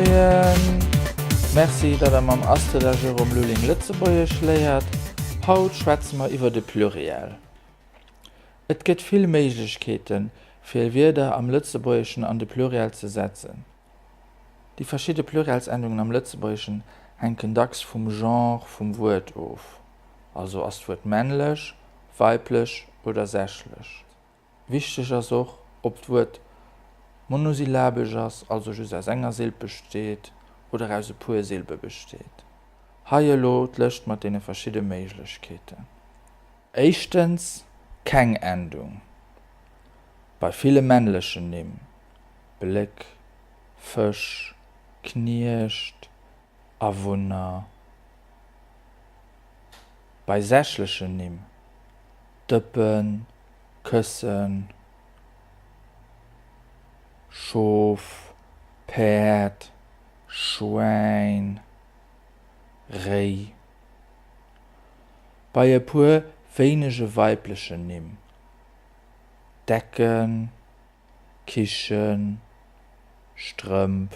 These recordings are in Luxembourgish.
Moien! Merci, datt der mam Astrid a Jérôme Lulling Lëtzebuergesch léiert. Haut schwätze mer iwwer de Pluriel. Et gëtt vill Méiglechkeeten, fir Wierder am Lëtzebuergeschen an de Pluriel ze setzen. Déi verschidde Plurielsendungen am Lëtzebuergeschen hänken dacks vum Genre vum Wuert of, also ass d'Wuert männlech, weiblech oder sächlech. Wichteg ass och, ob d'Wuert monosyllabesch ass, also just aus enger Silb besteet, oder aus e puer Silbe besteet. Hei elo d'Lëscht mat deene verschidde Méiglechkeeten. Éischtens, keng Endung bei ville männlechen Nimm, Bléck, Fësch, Kniecht, Awunner. Bei sächlechen Nimm, Dëppen, Këssen, Schof, Päerd, Schwäin, Réi. Bei e puer wéinege weiblechen Nimm, Decken, Kichen, Strëmp.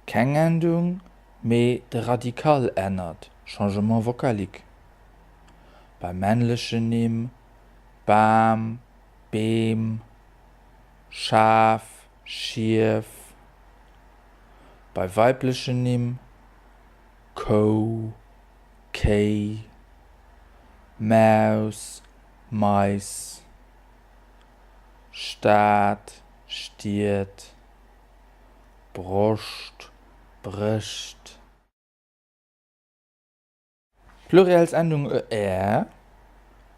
Keng Endung, mee de Radikal ännert, Changement vocalique. Bei männlechen Nimm, Bam, Beem, Schaf, Schief. Bei weiblechen Nimm, Kou, Kéi, Maus, Mais, Stad, Stied, Broscht, Brëscht. D'Plurielsendung er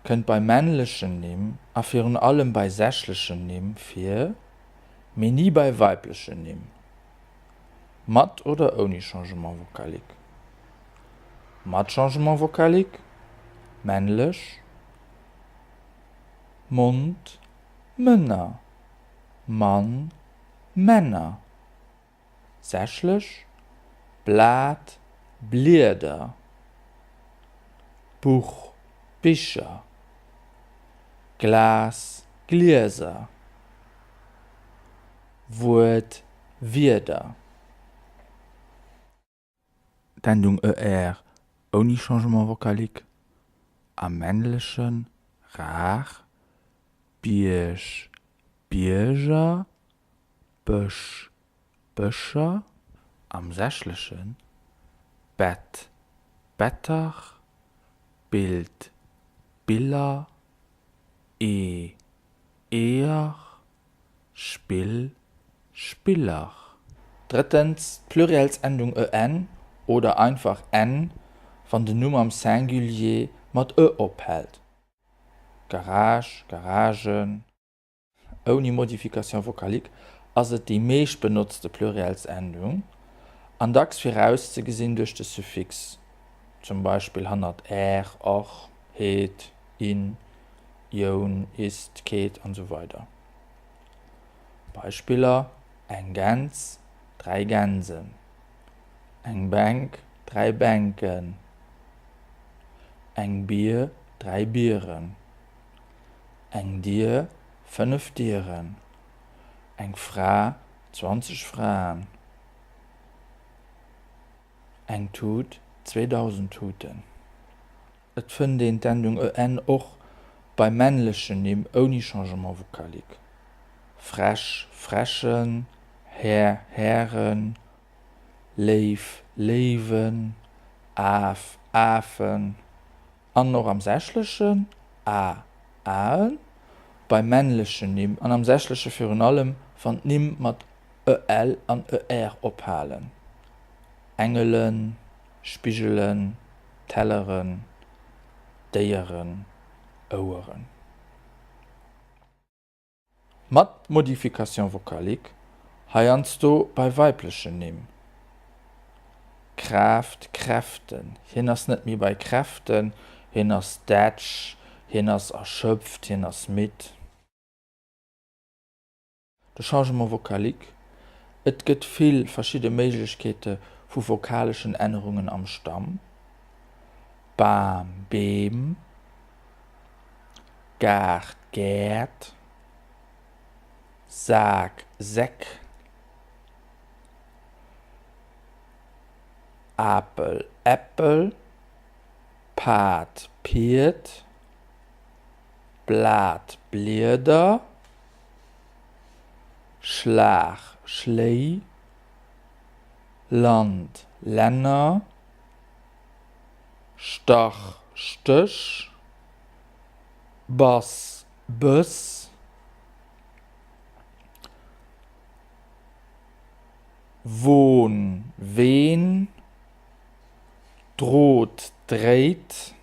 kënnt bei männlechen Nimm a virun allem bei sächlechen Nimm vir, mee ni bei weiblechen Nimm, mat oder ouni Changement vocalique. Mat Changement vocalique, männlech, Mond, Mënner, Mann, Männer. Sächlech, Blat, Blieder, Buch, Bicher, Glas, Glieser, Wuert, Wierder. D'Endung er ouni Changement vocalique, am männlechen, rar, Bierg, Bierger, Bësch, Bëscher, am sächlechen, Bett, Better, Bild, Biller, Ee, Eeër, Spill, Spiller. Drëttens, d'Plurielsendung en oder einfach n, wann den Numm am Singulier mat e ophält, Garage, Garagen. Ouni Modification vocalique ass et déi meescht benotzte Plurielsendung an dacks virauszegesinn duerch de Suffix, zum Beispill hannert er, or, heet, in, ioun, ist, keet an esou weider Beispiller, Eng Gäns, dräi Gänsen, eng Bänk, dräi Bänken, eng Bier, dräi Bieren. Eng Dier, 5 Dieren, eng Fra, 20 Fraen, eng Tut, 2000 Tuten. Et fënnt een d'Endung en och bei männlechen Nimm ouni Changement vocalique, Fräsch, Fräschen, Här, Hären, Léif, Léiwen, Af, Afen. An och am Sächlechen, a, aen, bei männlechen Nimm, an am Sächleche virun allem, wann d'Nimm mat el an er ophalen, Engelen, Spigelen, Telleren, Déieren, Oueren. Mat Modification vocalique, heiansdo bei weiblechen Nimm, Kraaft, Kräften, hien ass net méi bei Kräften, hien ass dätsch, hien ass erschöpft, hien ass midd. De Changement vocalique, Et gëtt vill verschidde Méiglechkeete vu vokaleschen Ännerungen am Stamm, Bam, Beem, Gaart, Gäert. Sak, Säck, Apel, Äppel, Pad, Pied, Blat, Blieder, Schlag, Schléi, Land, Länner, Stach, Stéch, Bass, Bëss, Won, Ween, Drot, Dréit,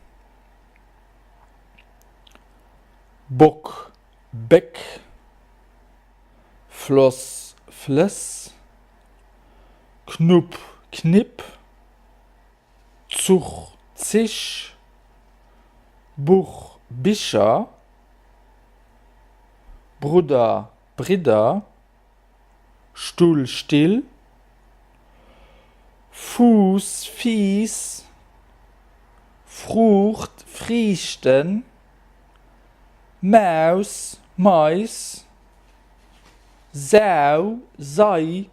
Bock, Béck, Floss, Flëss, Knupp, Knipp, Zuch, Zich, Buch, Bicher, Brudder, Bridder, Stull, Still, Fuuss, Fiiss, Fruucht, Friichten, Maus, Mais, Sau, Sei,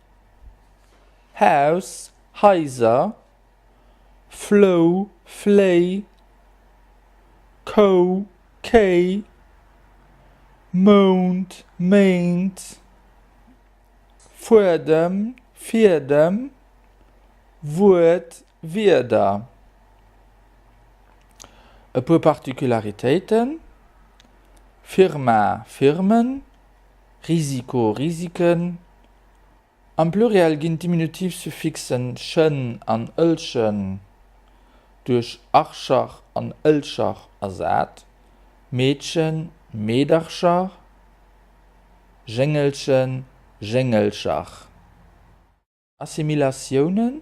Haus, Haiser, Flou, Fléi, Kou, Kéi, Mound, Méint, Fuedem, Fiedem, Wuert, Wierder. E puer Particularitéiten, Firma, Firmen, Risiko, Risiken. Am Pluriel ginn d'Diminutivsuffixen chen an ëlchen duerch archer an ëlcher ersat, Meedchen, Meedercher, Jéngelchen, Jéngelcher. Assimilatiounen,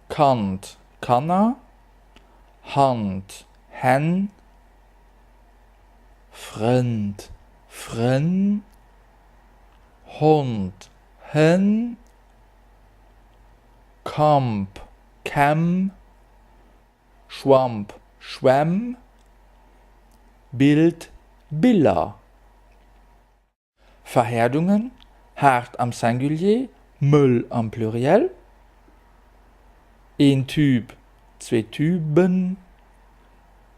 Kand, Kanner, Hand, Hänn, Frënd, Frënn, Hond, Hënn, Kamp, Kämm, Schwamp, Schwämm, Bild, Biller. Verhäerdungen, haart am Singulier, mëll am Pluriel, een Tube, zwee Tuben,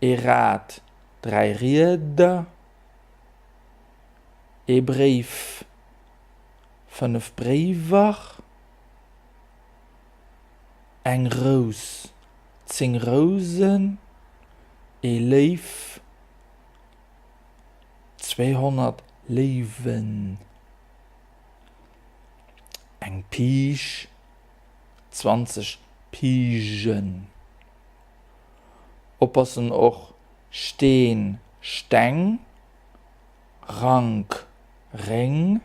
ee Rad, dräi Rieder, ee Bréif, 5 Bréiwer, eng Rous, 10 Rousen, ee Léiw, 200 Léiwen, eng Piisch, 20 Piigen. Oppassen och Steen, Steng. Rank, Réng.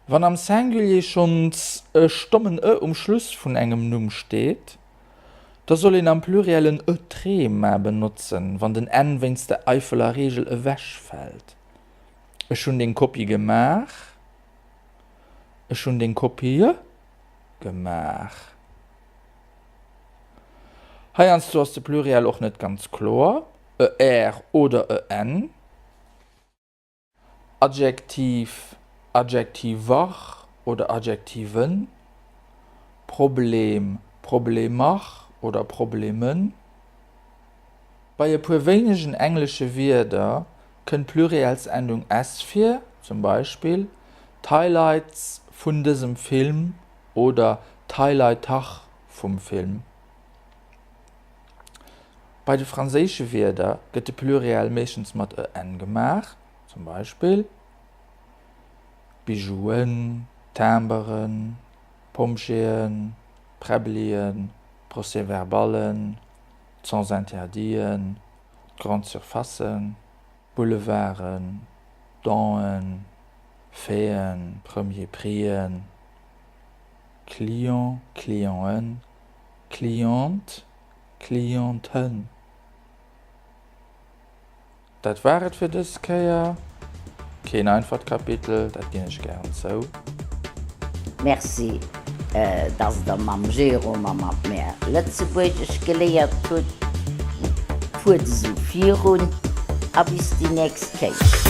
Wann am Singulier schonns e stommen e um Schluss vun engem Numm steet, da soll een am Pluriel en ë-Trema benotzen, wann den n wéinst der Eifeler Reegel ewechfält, Ech hunn deng Kopie gemaach. Ech hunn deng Kopië gemaach. Heiansdo ass de Pluriel och net ganz kloer, e-r oder e-n. Adjektiv, Adjektiver oder Adjektiven, Problem, Problemer oder Problemen. Bei e puer wéinegen englesche Wierder kënnt d'Plurielsendung s vir, zum Beispill d'Highlights vun dësem Film oder d'Highlightach vum Film. Bei de franséische Wierder gëtt de Pluriel meeschtens mat en gemaach, zum Beispill Bijouen, Timberen, Pompjeeën, Präbblien, Procès-verballen, d'Sens-interditen, d'Grandes surfacen, Boulevarden, Denten, Feeën, Premier Prixen, Client, Clienten, Cliente, Clienten. Dat war et fir dës Kéier. Keen einfacht Kapitel, dat ginn ech gären zou. Merci, dass der mam Jérôme a mat mär Lëtzebuergesch geléiert hutt. Fuert esou virun. A bis déi nächst Kéier.